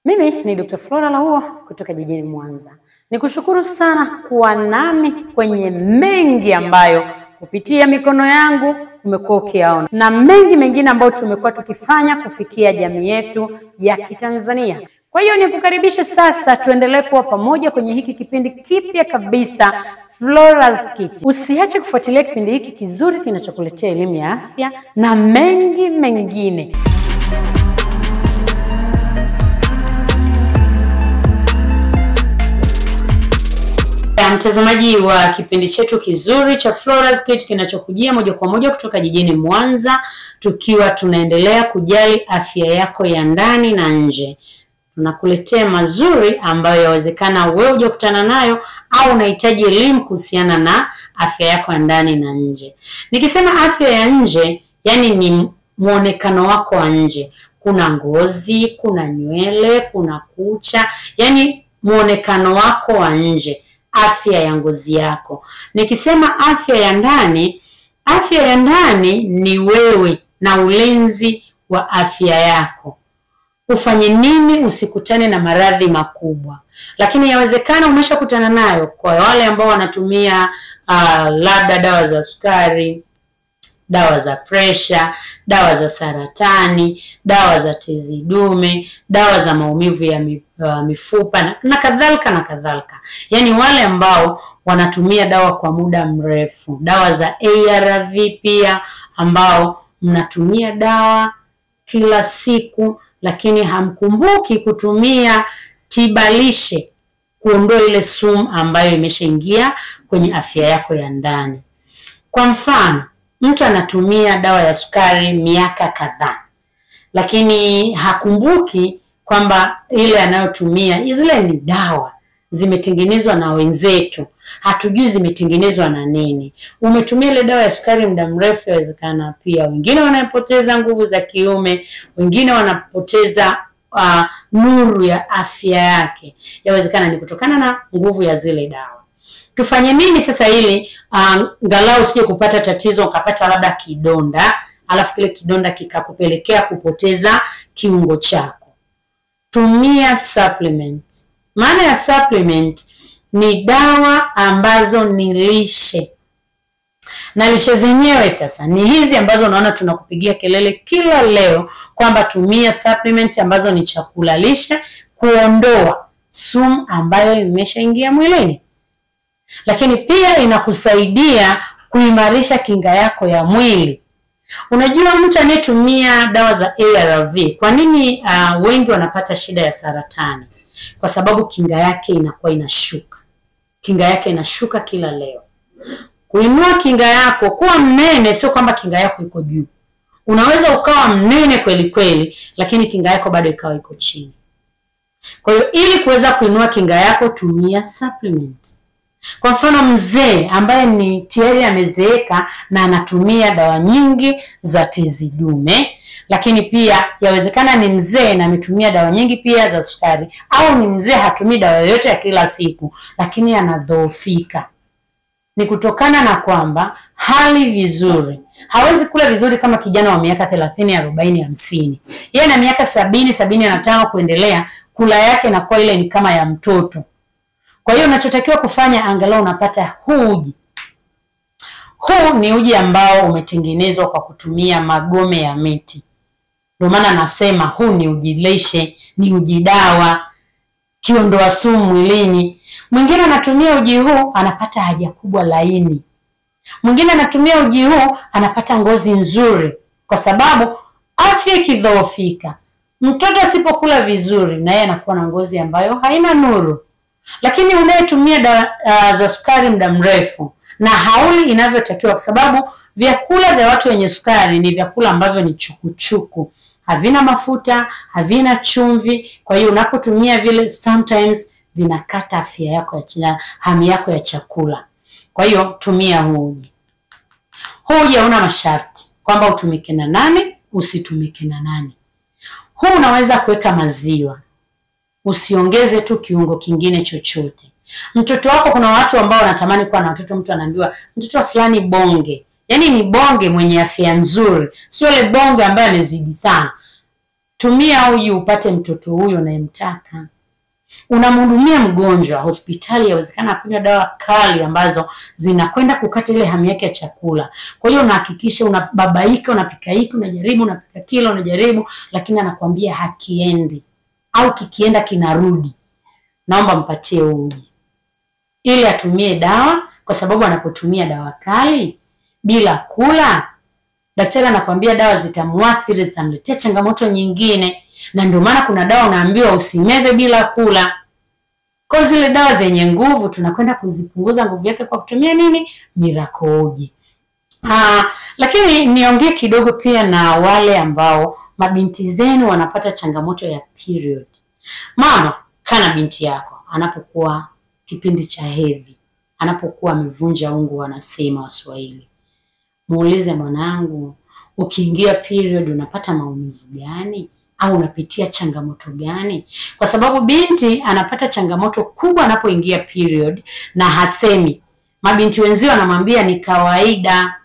Mimi ni Dr. Flora Lauo kutoka jijini Mwanza. Nikushukuru sana kuwa nami kwenye mengi ambayo kupitia mikono yangu umekuwa ukiyaona na mengi mengine ambayo tumekuwa tukifanya kufikia jamii yetu ya Kitanzania. Kwa hiyo nikukaribishe sasa tuendelee kuwa pamoja kwenye hiki kipindi kipya kabisa, Flora's Kit. Usiache kufuatilia kipindi hiki kizuri kinachokuletea elimu ya afya na mengi mengine. Mtazamaji wa kipindi chetu kizuri cha Flora's Kit kinachokujia moja kwa moja kutoka jijini Mwanza, tukiwa tunaendelea kujali afya yako ya ndani na nje. Tunakuletea mazuri ambayo yawezekana wewe hujakutana nayo au unahitaji elimu kuhusiana na afya yako ya ndani na nje. Nikisema afya ya nje, yani ni muonekano wako wa nje. Kuna ngozi, kuna nywele, kuna kucha, yani muonekano wako wa nje, afya ya ngozi yako. Nikisema afya ya ndani, afya ya ndani ni wewe na ulinzi wa afya yako. Ufanye nini usikutane na maradhi makubwa? Lakini yawezekana umeshakutana nayo kwa wale ambao wanatumia labda dawa za sukari, dawa za presha, dawa za saratani, dawa za tezi dume, dawa za maumivu ya mifupa na kadhalika na kadhalika. Yani wale ambao wanatumia dawa kwa muda mrefu, dawa za ARV pia, ambao mnatumia dawa kila siku lakini hamkumbuki kutumia tiba lishe kuondoa ile sumu ambayo imeshaingia kwenye afya yako ya ndani. Kwa mfano, mtu anatumia dawa ya sukari miaka kadhaa, lakini hakumbuki kwamba ile anayotumia, zile ni dawa zimetengenezwa na wenzetu, hatujui zimetengenezwa na nini. Umetumia ile dawa ya sukari muda mrefu, yawezekana pia wengine wanapoteza nguvu za kiume, wengine wanapoteza nuru ya afya yake. Yawezekana ni kutokana na nguvu ya zile dawa. Tufanye nini sasa ili angalau usije kupata tatizo ukapata labda kidonda, alafu kile kidonda kikakupelekea kupoteza kiungo chako? Tumia supplement. Maana ya supplement ni dawa ambazo ni lishe. Na lishe zenyewe sasa ni hizi ambazo unaona tunakupigia kelele kila leo kwamba tumia supplement ambazo ni chakula lishe kuondoa sumu ambayo imeshaingia mwilini. Lakini pia inakusaidia kuimarisha kinga yako ya mwili. Unajua mtu anayetumia dawa za ARV, kwa nini wengi wanapata shida ya saratani? Kwa sababu kinga yake inakuwa inashuka. Kinga yake inashuka kila leo. Kuinua kinga yako, kuwa mnene sio kwamba kinga yako iko juu. Unaweza ukawa mnene kweli kweli, lakini kinga yako bado ikawa iko chini. Kwa hiyo ili kuweza kuinua kinga yako, tumia supplement. Kwa mfano mzee ambaye ni tayari amezeeka na anatumia dawa nyingi za tezi dume, lakini pia yawezekana ni mzee na ametumia dawa nyingi pia za sukari, au ni mzee hatumii dawa yoyote ya kila siku lakini anadhoofika. Ni kutokana na kwamba hali vizuri, hawezi kula vizuri kama kijana wa miaka 30, 40, 50. Yeye na miaka 70, 75 kuendelea, kula yake inakuwa ile ni kama ya mtoto. Kwa hiyo unachotakiwa kufanya, angalau unapata huu uji. Huu ni uji ambao umetengenezwa kwa kutumia magome ya miti. Ndio maana nasema huu ni uji lishe, ni uji dawa, kiondoa sumu mwilini. Mwingine anatumia uji huu anapata haja kubwa laini. Mwingine anatumia uji huu anapata ngozi nzuri, kwa sababu afya ikidhoofika, mtoto asipokula vizuri na yeye anakuwa na ngozi ambayo haina nuru. Lakini unayetumia dawa za sukari muda mrefu na hauli inavyotakiwa, kwa sababu vyakula vya watu wenye sukari ni vyakula ambavyo ni chukuchuku, havina mafuta, havina chumvi. Kwa hiyo unapotumia vile sometimes vinakata afya yako ya hamu yako ya chakula. Kwa hiyo tumia huu uji. Huu uji hauna masharti kwamba utumike na nani, usitumike na nani. Huu unaweza kuweka maziwa, usiongeze tu kiungo kingine chochote. Mtoto wako, kuna watu ambao wanatamani kuwa na watoto, mtu anaambiwa mtoto fulani bonge. Yaani ni bonge mwenye afya nzuri, sio ile bonge ambaye amezidi sana. Tumia uji upate mtoto huyo unayemtaka. Unamhudumia mgonjwa hospitali, yawezekana kunywa dawa kali ambazo zinakwenda kukata ile hamu yake ya chakula. Kwa hiyo unahakikisha unababaika, unapika hiki, unajaribu, unapika kile, unajaribu, lakini anakuambia hakiendi au kikienda kinarudi. Naomba mpatie uji ili atumie dawa, kwa sababu anapotumia dawa kali bila kula, daktari anakuambia dawa zitamwathiri, zitamletea changamoto nyingine. Na ndio maana kuna dawa unaambiwa usimeze bila kula. Kwa zile dawa zenye nguvu tunakwenda kuzipunguza nguvu yake kwa kutumia nini? Miracle Uji. Lakini niongee kidogo pia na wale ambao mabinti zenu wanapata changamoto ya period. Mama, kana binti yako anapokuwa kipindi cha hedhi, anapokuwa amevunja ungu, wanasema Waswahili. Muulize, mwanangu, ukiingia period unapata maumivu gani? Au unapitia changamoto gani? Kwa sababu binti anapata changamoto kubwa anapoingia period na hasemi. Mabinti wenzio wanamwambia ni kawaida,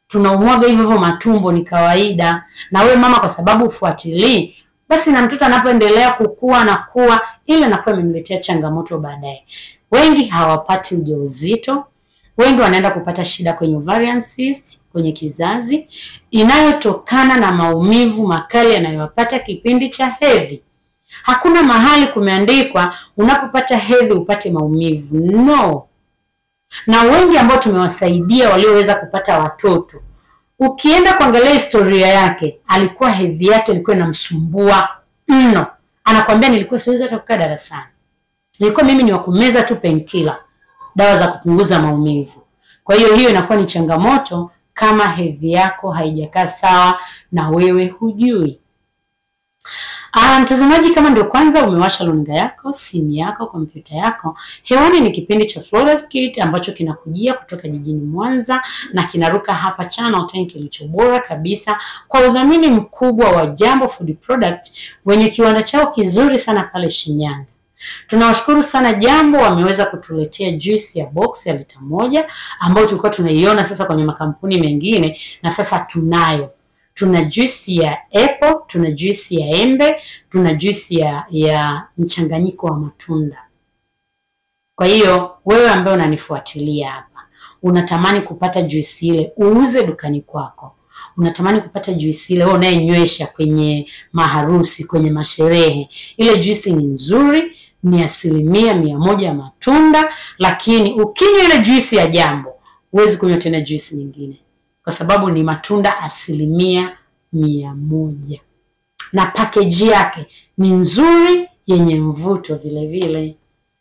tunaumwaga hivyo hivyo matumbo, ni kawaida. Na wewe mama, kwa sababu ufuatilii, basi na mtoto anapoendelea kukua na kuwa, ile inakuwa imemletea changamoto baadaye. Wengi hawapati ujauzito, wengi wanaenda kupata shida kwenye ovarian cyst, kwenye kizazi, inayotokana na maumivu makali yanayowapata kipindi cha hedhi. Hakuna mahali kumeandikwa unapopata hedhi upate maumivu. No. Na wengi ambao tumewasaidia walioweza kupata watoto, ukienda kuangalia historia yake, alikuwa hedhi yake ilikuwa inamsumbua mno. Anakuambia nilikuwa siwezi hata kukaa darasani, nilikuwa mimi ni wa kumeza tu painkiller, dawa za kupunguza maumivu. Kwa hiyo hiyo inakuwa ni changamoto kama hedhi yako haijakaa sawa na wewe hujui. Mtazamaji, kama ndio kwanza umewasha runinga yako, simu yako, kompyuta yako, hewani ni kipindi cha Flora's Kit ambacho kinakujia kutoka jijini Mwanza na kinaruka hapa Channel 10 kilicho bora kabisa kwa udhamini mkubwa wa Jambo Food Product wenye kiwanda chao kizuri sana pale Shinyanga. Tunawashukuru sana Jambo, wameweza kutuletea juice ya box ya lita 1 ambayo tulikuwa tunaiona sasa kwenye makampuni mengine na sasa tunayo. Tuna juice ya apple, tuna juice ya embe, tuna juice ya mchanganyiko wa matunda. Kwa hiyo wewe ambaye unanifuatilia hapa, unatamani kupata juice ile uuze dukani kwako, unatamani kupata juice ile wewe unayenywesha kwenye maharusi, kwenye masherehe, ile juice ni nzuri, ni 100% ya matunda, lakini ukinywa ile juice ya Jambo huwezi kunywa tena juice nyingine, kwa sababu ni matunda 100%. Na package yake ni nzuri yenye mvuto vile vile.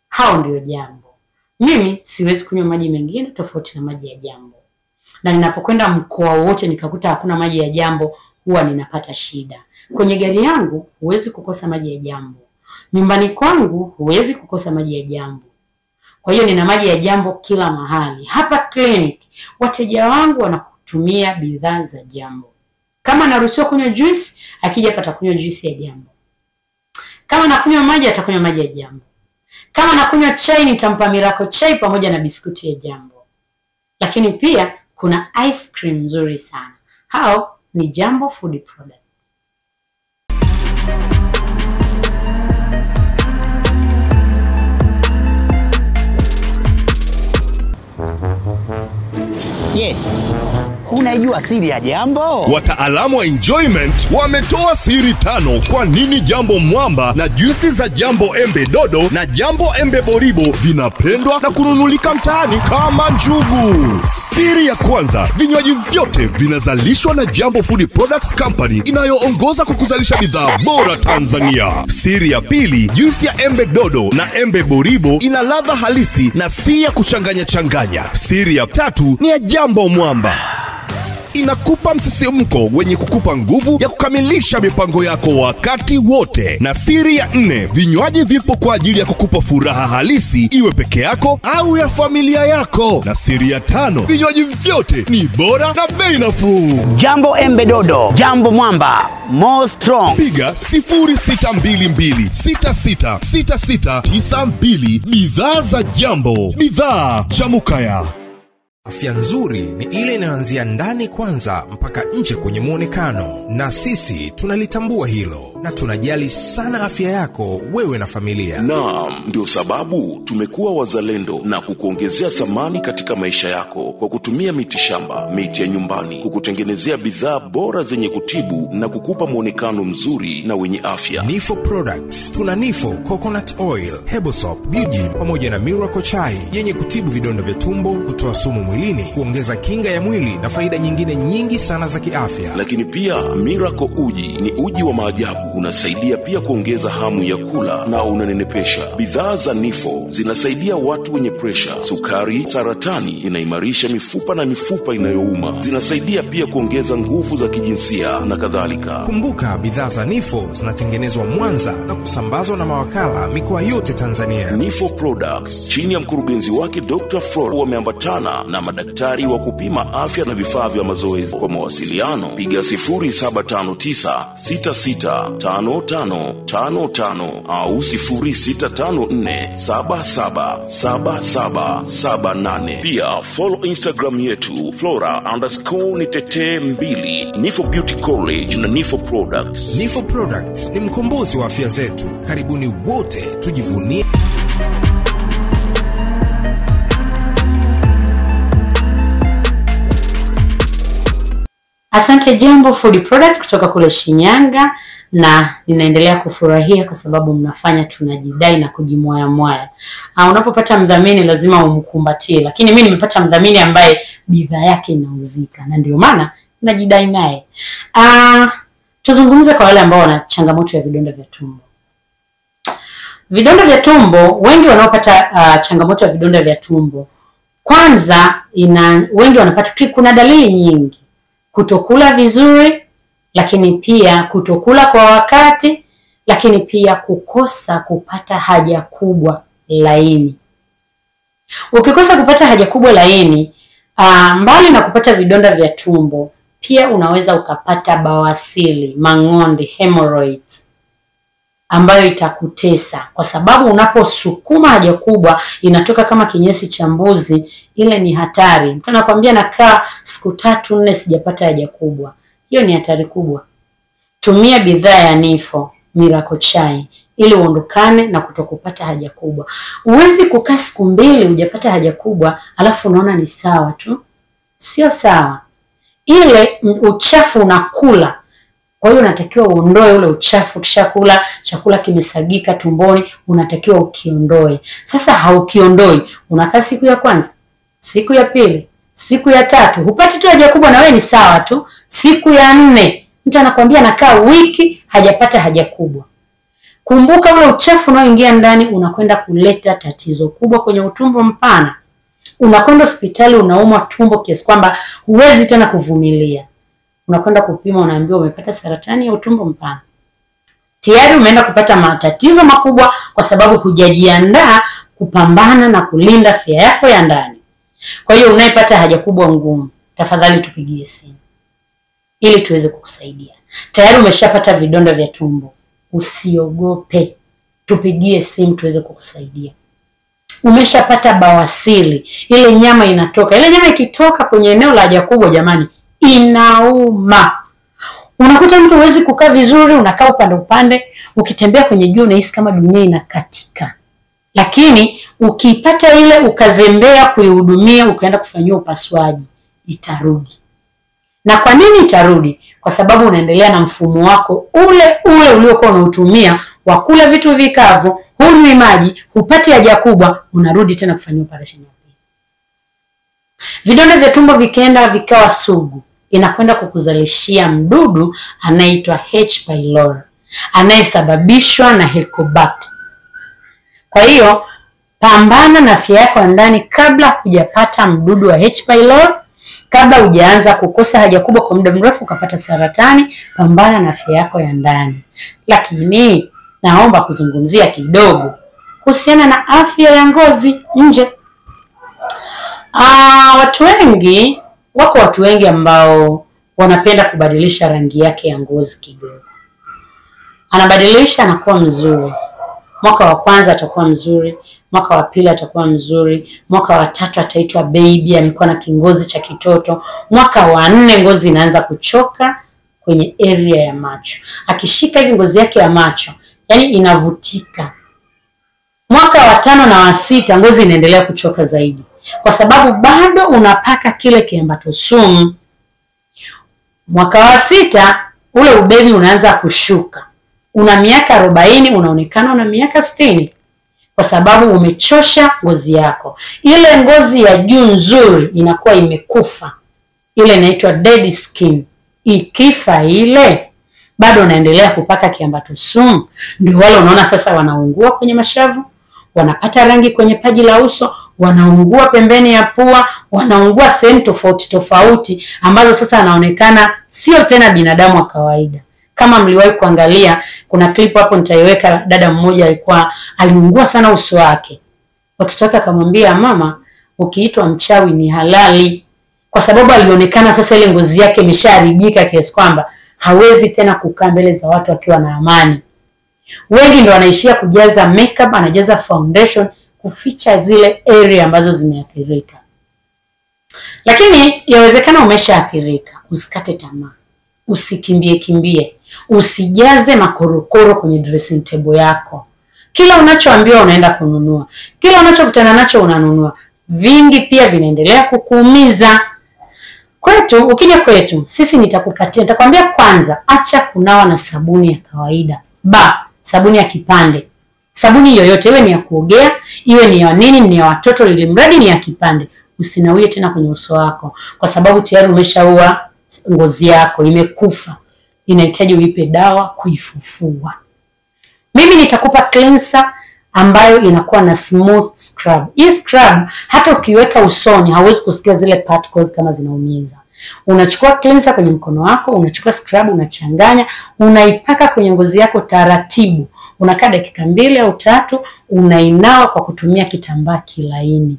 Hao ndio Jambo. Mimi siwezi kunywa maji mengine tofauti na maji ya Jambo. Na ninapokwenda mkoa wote nikakuta hakuna maji ya Jambo, huwa ninapata shida. Kwenye gari yangu huwezi kukosa maji ya Jambo. Nyumbani kwangu huwezi kukosa maji ya Jambo. Kwa hiyo nina maji ya Jambo kila mahali. Hapa clinic wateja wangu wanakutumia bidhaa za Jambo. Kama naruhusiwa kunywa juice, akija hapa atakunywa juice ya Jambo. Kama nakunywa maji, atakunywa maji ya Jambo. Kama nakunywa chai, nitampa Miracle chai pamoja na biskuti ya Jambo. Lakini pia kuna ice cream nzuri sana. Hao ni Jambo Food Product. Je, unajua siri ya Jambo? Wataalamu wa enjoyment wametoa siri 5 kwa nini Jambo Mwamba na juisi za Jambo Embe Dodo na Jambo Embe Boribo vinapendwa na kununulika mtaani kama njugu. Siri ya kwanza, vinywaji vyote vinazalishwa na Jambo Food Products Company inayoongoza kwa kuzalisha bidhaa bora Tanzania. Siri ya pili, juisi ya Embe Dodo na Embe Boribo ina ladha halisi na si ya kuchanganya changanya. Siri ya tatu ni ya Jambo Mwamba. Inakupa msisimko wenye kukupa nguvu ya kukamilisha mipango yako wakati wote. Na siri ya 4, vinywaji vipo kwa ajili ya kukupa furaha halisi, iwe peke yako au ya familia yako. Na siri ya 5, vinywaji vyote ni bora na bei nafuu. Jambo Embe Dodo, Jambo Mwamba, more strong. Piga 0622 666692. Bidhaa za Jambo, bidhaa Jamukaya. Afya nzuri ni ile inayoanzia ndani kwanza mpaka nje kwenye muonekano, na sisi tunalitambua hilo na tunajali sana afya yako wewe na familia. Naam, ndio sababu tumekuwa wazalendo na kukuongezea thamani katika maisha yako kwa kutumia miti shamba, miti ya nyumbani, kukutengenezea bidhaa bora zenye kutibu na kukupa muonekano mzuri na wenye afya. Nifo Products, tuna Nifo Coconut Oil, Hebo Soap, Beauty pamoja na Miracle Chai yenye kutibu vidonda vya tumbo, kutoa sumu mwilini, kuongeza kinga ya mwili na faida nyingine nyingi sana za kiafya. Lakini pia Miracle Uji ni uji wa maajabu, unasaidia pia kuongeza hamu ya kula na unanenepesha. Bidhaa za Nifo zinasaidia watu wenye presha, sukari, saratani, inaimarisha mifupa na mifupa inayouma, zinasaidia pia kuongeza nguvu za kijinsia na kadhalika. Kumbuka bidhaa za Nifo zinatengenezwa Mwanza na kusambazwa na mawakala mikoa yote Tanzania. Nifo Products chini ya mkurugenzi wake Dr. Flora wameambatana na madaktari wa kupima afya na vifaa vya mazoezi. Kwa mawasiliano piga 0759665555 au 0654777778. Pia follow Instagram yetu Flora_nitetee2, Nifo Beauty College na Nifo Products. Nifo Products ni mkombozi wa afya zetu. Karibuni wote tujivunie. Asante Jambo Food Product kutoka kule Shinyanga, na ninaendelea kufurahia kwa sababu mnafanya tunajidai na kujimwaya mwaya. Unapopata mdhamini lazima umkumbatie, lakini mimi nimepata mdhamini ambaye bidhaa yake inauzika na ndio maana najidai naye. Tuzungumze kwa wale ambao wana changamoto ya vidonda vya tumbo. Vidonda vya tumbo, wengi wanaopata changamoto ya vidonda vya tumbo, kwanza wengi wanapata, kuna dalili nyingi: kutokula vizuri, lakini pia kutokula kwa wakati, lakini pia kukosa kupata haja kubwa laini. Ukikosa kupata haja kubwa laini, mbali na kupata vidonda vya tumbo, pia unaweza ukapata bawasili, mang'onde, hemorrhoids, ambayo itakutesa kwa sababu unaposukuma haja kubwa inatoka kama kinyesi cha mbuzi. Ile ni hatari. Mtu anakuambia nakaa siku 3-4 sijapata haja kubwa. Hiyo ni hatari kubwa. Tumia bidhaa ya Nifo Miracle Chai ili uondokane na kutokupata haja kubwa. Huwezi kukaa siku 2 hujapata haja kubwa alafu unaona ni sawa tu. Sio sawa. Ile uchafu unakula. Kwa hiyo unatakiwa uondoe ule uchafu. Ukishakula chakula kimesagika tumboni, unatakiwa ukiondoe. Sasa haukiondoi, unakaa siku ya kwanza, siku ya pili, siku ya tatu, hupati tu haja kubwa na wewe ni sawa tu. Siku ya 4 mtu anakuambia nakaa wiki hajapata haja kubwa. Kumbuka ule uchafu unaoingia ndani unakwenda kuleta tatizo kubwa kwenye utumbo mpana. Unakwenda hospitali unaumwa tumbo kiasi kwamba huwezi tena kuvumilia. Unakwenda kupima unaambiwa umepata saratani ya utumbo mpana. Tayari umeenda kupata matatizo makubwa kwa sababu hujajiandaa kupambana na kulinda afya yako ya ndani. Kwa hiyo unayepata haja kubwa ngumu, tafadhali tupigie simu ili tuweze kukusaidia. Tayari umeshapata vidonda vya tumbo, usiogope, tupigie simu tuweze kukusaidia. Umeshapata bawasili, ile nyama inatoka. Ile nyama ikitoka kwenye eneo la haja kubwa, jamani, inauma. Unakuta mtu huwezi kukaa vizuri, unakaa upande upande, ukitembea kwenye juu unahisi kama dunia inakatika. Lakini ukipata ile ukazembea kuihudumia, ukaenda kufanyiwa upasuaji, itarudi. Na kwa nini itarudi? Kwa sababu unaendelea na mfumo wako ule ule uliokuwa unautumia wa kula vitu vikavu, hunywi maji, hupati haja kubwa, unarudi tena kufanyiwa operation ya pili. Vidonda vya tumbo vikienda vikawa sugu, inakwenda kukuzalishia mdudu anaitwa H. pylori, anayesababishwa na Helicobacter. Kwa hiyo pambana na afya yako ya ndani kabla hujapata mdudu wa H. pylori, kabla hujaanza kukosa haja kubwa kwa muda mrefu ukapata saratani. Pambana na afya yako ya ndani. Lakini naomba kuzungumzia kidogo kuhusiana na afya ya ngozi nje. Watu wengi, wako watu wengi ambao wanapenda kubadilisha rangi yake ya ngozi kidogo. Anabadilisha anakuwa mzuri. Mwaka wa kwanza atakuwa mzuri, mwaka wa pili atakuwa mzuri, mwaka wa tatu ataitwa baby, amekuwa na kingozi cha kitoto. Mwaka wa nne ngozi inaanza kuchoka kwenye area ya macho. Akishika hivi ngozi yake ya macho, yani inavutika. Mwaka wa 5 na wa 6 ngozi inaendelea kuchoka zaidi, kwa sababu bado unapaka kile kiambato sumu. Mwaka wa 6 ule ubebi unaanza kushuka. Una miaka 40 unaonekana una miaka 60, kwa sababu umechosha ngozi yako. Ile ngozi ya juu nzuri inakuwa imekufa, ile inaitwa dead skin. Ikifa ile, bado unaendelea kupaka kiambato sumu. Ndio wale unaona sasa wanaungua kwenye mashavu, wanapata rangi kwenye paji la uso, wanaungua pembeni ya pua, wanaungua sehemu tofauti tofauti ambazo sasa anaonekana sio tena binadamu wa kawaida. Kama mliwahi kuangalia, kuna clip hapo nitaiweka, dada mmoja alikuwa aliungua sana uso wake. Watoto wake akamwambia, mama, ukiitwa mchawi ni halali, kwa sababu alionekana sasa ile ngozi yake imeshaharibika kiasi kwamba hawezi tena kukaa mbele za watu akiwa na amani. Wengi ndio wanaishia kujaza makeup, anajaza foundation kuficha zile area ambazo zimeathirika. Lakini yawezekana umeshaathirika, usikate tamaa, usikimbie kimbie, usijaze makorokoro kwenye dressing table yako. Kila unachoambiwa unaenda kununua, kila unachokutana nacho unanunua. Vingi pia vinaendelea kukuumiza. Kwetu, ukija kwetu, sisi nitakupatia, nitakwambia kwanza, acha kunawa na sabuni ya kawaida. Ba, sabuni ya kipande. Sabuni yoyote, iwe ni ya kuogea, iwe ni ya nini, ni ya watoto, ili mradi ni ya kipande. Usinawie tena kwenye uso wako, kwa sababu tayari umeshaua ngozi yako, imekufa. Inahitaji uipe dawa kuifufua. Mimi nitakupa cleanser ambayo inakuwa na smooth scrub. Hii scrub hata ukiweka usoni hauwezi kusikia zile particles kama zinaumiza. Unachukua cleanser kwenye mkono wako, unachukua scrub, unachanganya, unaipaka kwenye ngozi yako taratibu. Unakaa dakika 2 au 3, unainawa kwa kutumia kitambaa kilaini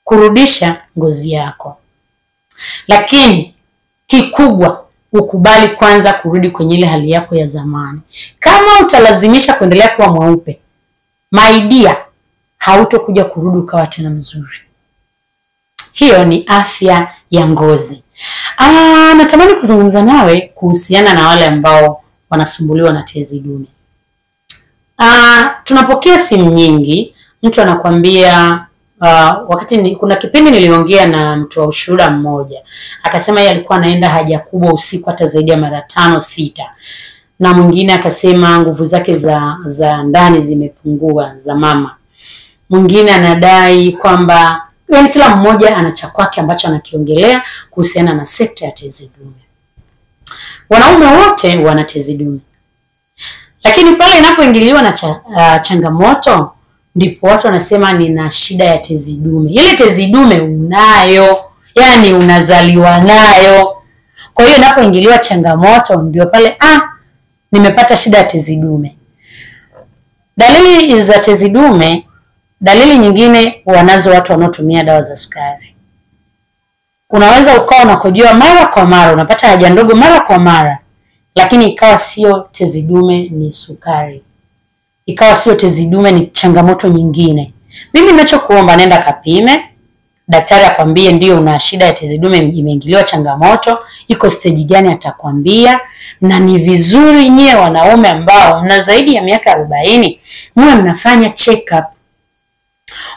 kurudisha ngozi yako. Lakini kikubwa, ukubali kwanza kurudi kwenye ile hali yako ya zamani. Kama utalazimisha kuendelea kuwa mweupe, my dear, hautokuja kurudi ukawa tena mzuri. Hiyo ni afya ya ngozi. Natamani kuzungumza nawe kuhusiana na wale ambao wanasumbuliwa na tezi dume. Tunapokea simu nyingi, mtu anakuambia wakati kuna kipindi niliongea na mtu wa ushuhuda mmoja, akasema yeye alikuwa anaenda haja kubwa usiku hata zaidi ya mara 5 6. Na mwingine akasema nguvu zake za ndani zimepungua za mama. Mwingine anadai kwamba, yani kila mmoja ana cha kwake ambacho anakiongelea kuhusiana na sekta ya tezi dume. Wanaume wote wana tezi dume. Lakini pale inapoingiliwa na changamoto, ndipo watu wanasema nina shida ya tezi dume. Ile tezi dume unayo, yani unazaliwa nayo. Kwa hiyo inapoingiliwa changamoto ndio pale nimepata shida ya tezi dume. Dalili za tezi dume, dalili nyingine wanazo watu wanaotumia dawa za sukari. Unaweza ukawa unakojoa mara kwa mara, unapata haja ndogo mara kwa mara, lakini ikawa sio tezi dume, ni sukari. Ikawa sio tezi dume, ni changamoto nyingine. Mimi ninachokuomba, nenda kapime, daktari akwambie ndio una shida ya tezi dume, imeingiliwa changamoto, iko stage gani atakwambia. Na ni vizuri nyie wanaume ambao mna zaidi ya miaka 40 muwe mnafanya check up.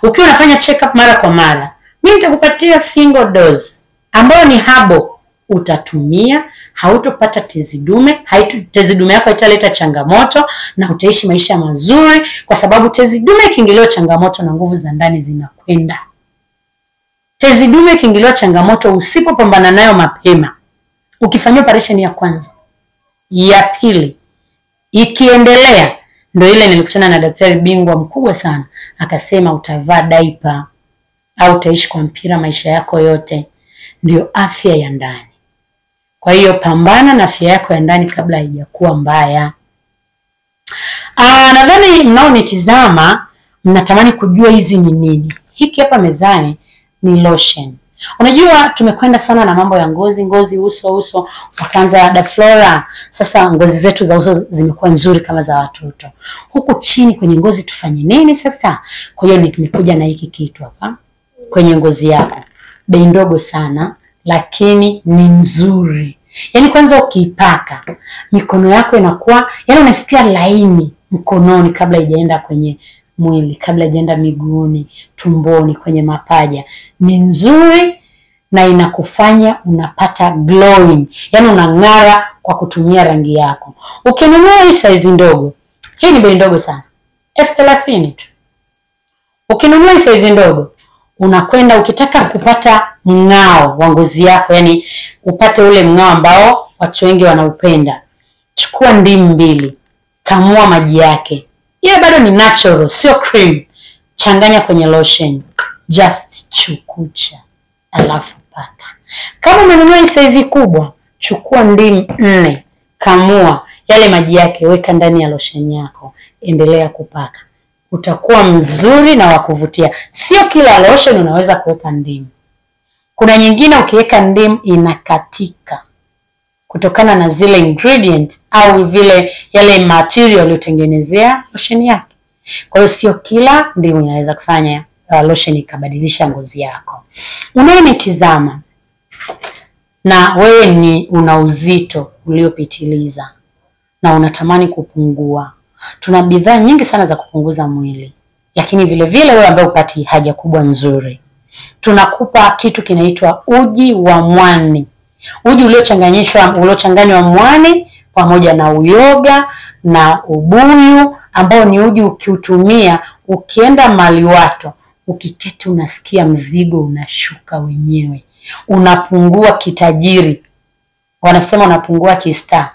Ukiwa unafanya check up mara kwa mara, mimi nitakupatia single dose ambayo ni habo, utatumia, hautopata tezi dume, tezi dume yako italeta changamoto na utaishi maisha mazuri, kwa sababu tezi dume ikiingiliwa changamoto na nguvu za ndani zinakwenda. Tezi dume ikiingiliwa changamoto, usipopambana nayo mapema, ukifanyia operation ya kwanza, ya pili, ikiendelea, ndio ile nilikutana na daktari bingwa mkubwa sana, akasema utavaa diaper au utaishi kwa mpira maisha yako yote. Ndio afya ya ndani. Kwa hiyo pambana na afya yako ya ndani kabla haijakuwa mbaya. Nadhani mnaonitizama mnatamani kujua hizi ni nini. Hiki hapa mezani ni lotion. Unajua tumekwenda sana na mambo ya ngozi, ngozi, uso, uso, wakaanza Daflora. Sasa ngozi zetu za uso zimekuwa nzuri kama za watoto. Huku chini kwenye ngozi tufanye nini sasa? Kwa hiyo nimekuja na hiki kitu hapa kwenye ngozi yako. Bei ndogo sana lakini ni nzuri. Yaani kwanza ukiipaka mikono yako inakuwa, yaani unasikia laini mkononi kabla haijaenda kwenye mwili, kabla haijaenda miguuni, tumboni, kwenye mapaja. Ni nzuri na inakufanya unapata glowing, yaani unang'ara kwa kutumia rangi yako. Ukinunua hii size ndogo, hii ni bei ndogo sana, 30,000 tu. Ukinunua hii size ndogo, unakwenda ukitaka kupata mng'ao wa ngozi yako, yani upate ule mng'ao ambao watu wengi wanaupenda, chukua ndimu mbili, kamua maji yake, ile bado ni natural, sio cream, changanya kwenye lotion, just chukucha, alafu paka. Kama umenunua hii size kubwa, chukua ndimu 4, kamua yale maji yake, weka ndani ya lotion yako, endelea kupaka, utakuwa mzuri na wa kuvutia. Sio kila lotion unaweza kuweka ndimu. Kuna nyingine ukiweka ndimu inakatika kutokana na zile ingredient au vile yale material uliyotengenezea lotion yake. Kwa hiyo sio kila ndimu inaweza kufanya lotion ikabadilisha ngozi yako. Unayenitizama na wewe ni una uzito uliopitiliza na unatamani kupungua, tuna bidhaa nyingi sana za kupunguza mwili, lakini vile vile wewe ambaye upati haja kubwa nzuri, tunakupa kitu kinaitwa uji wa mwani. Uji uliochanganywa mwani pamoja na uyoga na ubuyu, ambao ni uji ukiutumia ukienda maliwato, ukiketi unasikia mzigo unashuka wenyewe, unapungua kitajiri. Wanasema unapungua kistaa,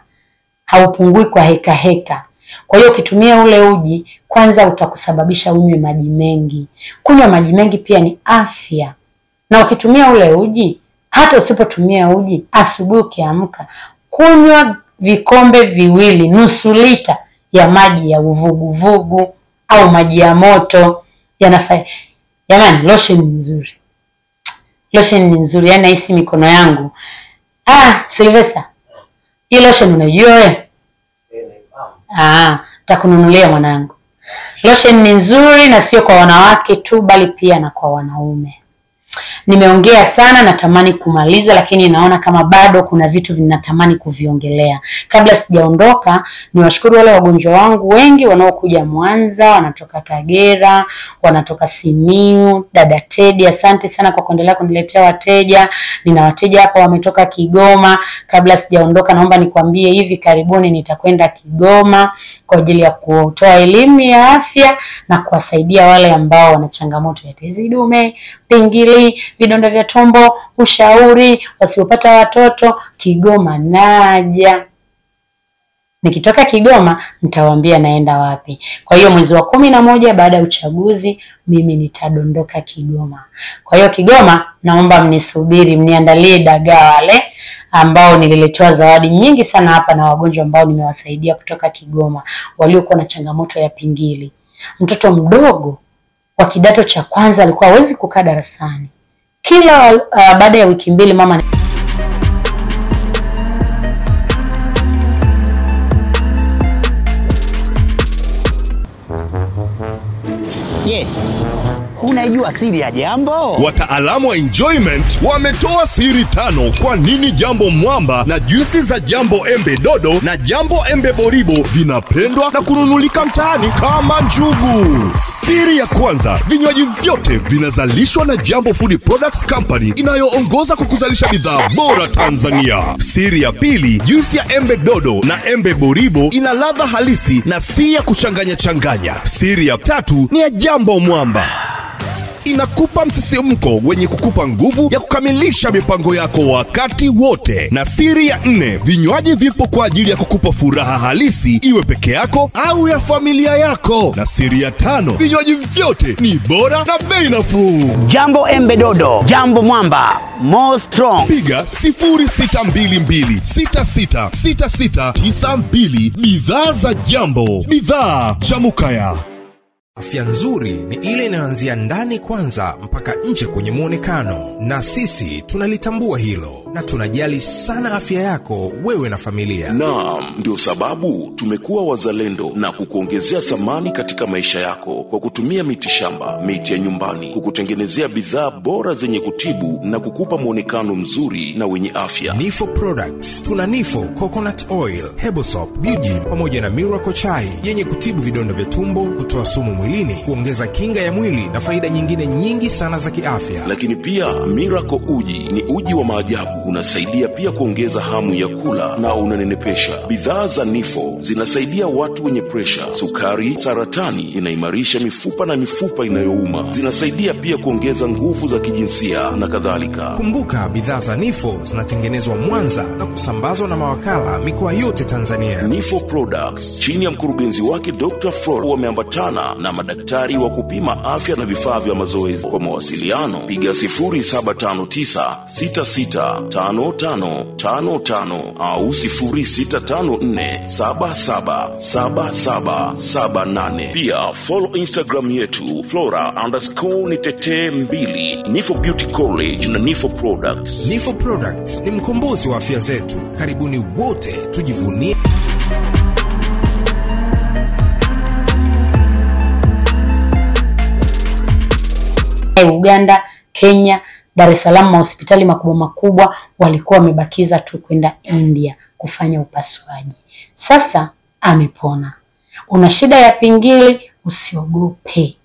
haupungui kwa heka heka. Kwa hiyo ukitumia ule uji, kwanza utakusababisha unywe maji mengi. Kunywa maji mengi pia ni afya. Na ukitumia ule uji, hata usipotumia uji, asubuhi ukiamka, kunywa vikombe viwili, nusu lita ya maji ya uvuguvugu au maji ya moto yanafaa. Jamani, lotion ni nzuri. Lotion ni nzuri, yaani nahisi mikono yangu. Ah, Sylvester, hii lotion unajua wewe? Nitakununulia mwanangu. Lotion ni nzuri na sio kwa wanawake tu bali pia na kwa wanaume. Nimeongea sana, natamani kumaliza lakini naona kama bado kuna vitu vinatamani kuviongelea. Kabla sijaondoka, niwashukuru wale wagonjwa wangu wengi wanaokuja Mwanza, wanatoka Kagera, wanatoka Simiyu. Dada Teddy, asante sana kwa kuendelea kuniletea wateja. Nina wateja hapa wametoka Kigoma. Kabla sijaondoka, naomba nikwambie hivi karibuni nitakwenda Kigoma kwa ajili ya kutoa elimu ya afya na kuwasaidia wale ambao wana changamoto ya tezi dume, pingili, vidonda vya tumbo, ushauri, wasiopata watoto. Kigoma naja. Nikitoka Kigoma nitawaambia naenda wapi. Kwa hiyo mwezi wa 11 baada ya uchaguzi mimi nitadondoka Kigoma. Kwa hiyo Kigoma naomba mnisubiri, mniandalie dagaa wale ambao nililetewa zawadi nyingi sana hapa na wagonjwa ambao nimewasaidia kutoka Kigoma waliokuwa na changamoto ya pingili. Mtoto mdogo wa kidato cha kwanza alikuwa hawezi kukaa darasani. Kila baada ya wiki mbili mama. Je, unajua siri ya Jambo? Wataalamu wa enjoyment wametoa siri 5 kwa nini Jambo Mwamba na juisi za Jambo Embe Dodo na Jambo Embe Boribo vinapendwa na kununulika mtaani kama njugu. Siri ya kwanza, vinywaji vyote vinazalishwa na Jambo Food Products Company inayoongoza kwa kuzalisha bidhaa bora Tanzania. Siri ya pili, juisi ya Embe Dodo na Embe Boribo ina ladha halisi na si ya kuchanganya changanya. Siri ya tatu ni ya Jambo Mwamba, inakupa msisimko wenye kukupa nguvu ya kukamilisha mipango yako wakati wote. Na siri ya 4, vinywaji vipo kwa ajili ya kukupa furaha halisi, iwe peke yako au ya familia yako. Na siri ya 5, vinywaji vyote ni bora na bei nafuu. Jambo Embe Dodo, Jambo Mwamba, more strong. Piga 0622 666692. Bidhaa za Jambo, bidhaa Jamukaya. Afya nzuri ni ile inayoanzia ndani kwanza mpaka nje kwenye muonekano, na sisi tunalitambua hilo na tunajali sana afya yako wewe na familia. Naam, ndio sababu tumekuwa wazalendo na kukuongezea thamani katika maisha yako kwa kutumia mitishamba, miti ya nyumbani, kukutengenezea bidhaa bora zenye kutibu na kukupa muonekano mzuri na wenye afya. Nifo Products, tuna Nifo Coconut Oil, Hebo Soap, Beauty pamoja na Miracle Chai yenye kutibu vidonda vya tumbo, kutoa sumu mwilini, kuongeza kinga ya mwili na faida nyingine nyingi sana za kiafya. Lakini pia Miracle Uji ni uji wa maajabu, unasaidia pia kuongeza hamu ya kula na unanenepesha. Bidhaa za Nifo zinasaidia watu wenye presha, sukari, saratani, inaimarisha mifupa na mifupa inayouma, zinasaidia pia kuongeza nguvu za kijinsia na kadhalika. Kumbuka, bidhaa za Nifo zinatengenezwa Mwanza na kusambazwa na mawakala mikoa yote Tanzania. Nifo Products chini ya mkurugenzi wake Dr. Flora wameambatana na madaktari wa kupima afya na vifaa vya mazoezi. Kwa mawasiliano piga 0759665555 au 0654777778. Pia follow Instagram yetu flora_nitetee2, Nifo Beauty College na Nifo Products. Nifo Products ni mkombozi wa afya zetu. Karibuni wote tujivunie. Uganda, Kenya, Dar es Salaam, mahospitali makubwa makubwa walikuwa wamebakiza tu kwenda India kufanya upasuaji. Sasa amepona. Una shida ya pingili, usiogope.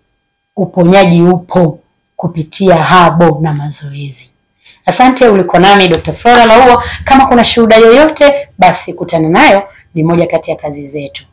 Uponyaji upo kupitia habo na mazoezi. Asante, ulikuwa nami Dr. Flora Lauo. Kama kuna shuhuda yoyote, basi kutana nayo, ni moja kati ya kazi zetu.